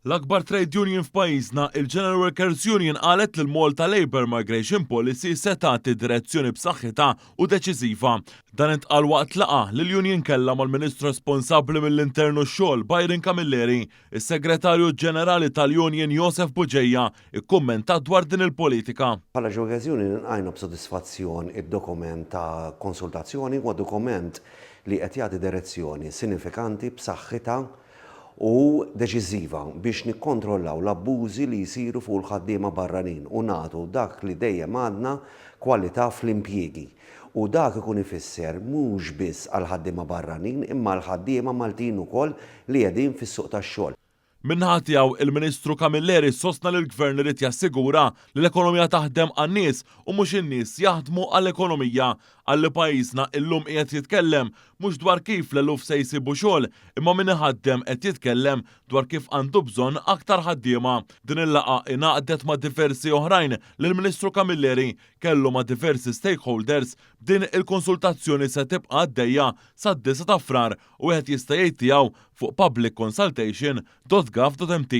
L-akbar trade union f'pajjiżna, il-General Workers Union, qalet li l-Malta Labour Migration Policy se tagħti direzzjoni b'saħħitha u deċiżiva. Dan intqal waqt laqgħa li l-union kellha mal-Ministru responsabbli mill-Intern u x-Xogħol, Byron Camilleri. Is-Segretarju Ġenerali tal-Union, Josef Bugeja, ikkummenta dwar din il-politika. Bħala General Workers Union ilqajna b'sodisfazzjon id-dokument ta' konsultazzjoni. Huwa dokument li qed jagħti direzzjoni sinifikanti, b'saħħitha u deċiżiva biex nikkontrollaw l-abbużi li jsiru fuq il-ħaddiema barranin u nagħtu dak li dejjem għadna, kwalità fl-impjiegi. U dak ikun ifisser mhux biss għall-ħaddiema barranin imma għall-ħaddiema Maltin ukoll li qegħdin fis-suq tax-xogħol. Min-naħa tiegħu, il-Ministru Camilleri sostna li l-Gvern irid jassigura li l-ekonomija taħdem għan-nies u mhux in-nies jaħdmu għall-ekonomija. Qal li pajjiżna illum qiegħed jitkellem mhux dwar kif l-eluf se jsibu xogħol, imma min iħaddem qed jitkellem dwar kif għandu bżonn aktar ħaddiema. Din il-laqgħa ingħaqdet ma' diversi oħrajn li l-Ministru Camilleri kellu ma' diversi stakeholders. Din il-konsultazzjoni se tibqa' għaddejja sad-9 ta' Frar u wieħed jista' jgħid tiegħu fuq publicconsultation.gov.mt.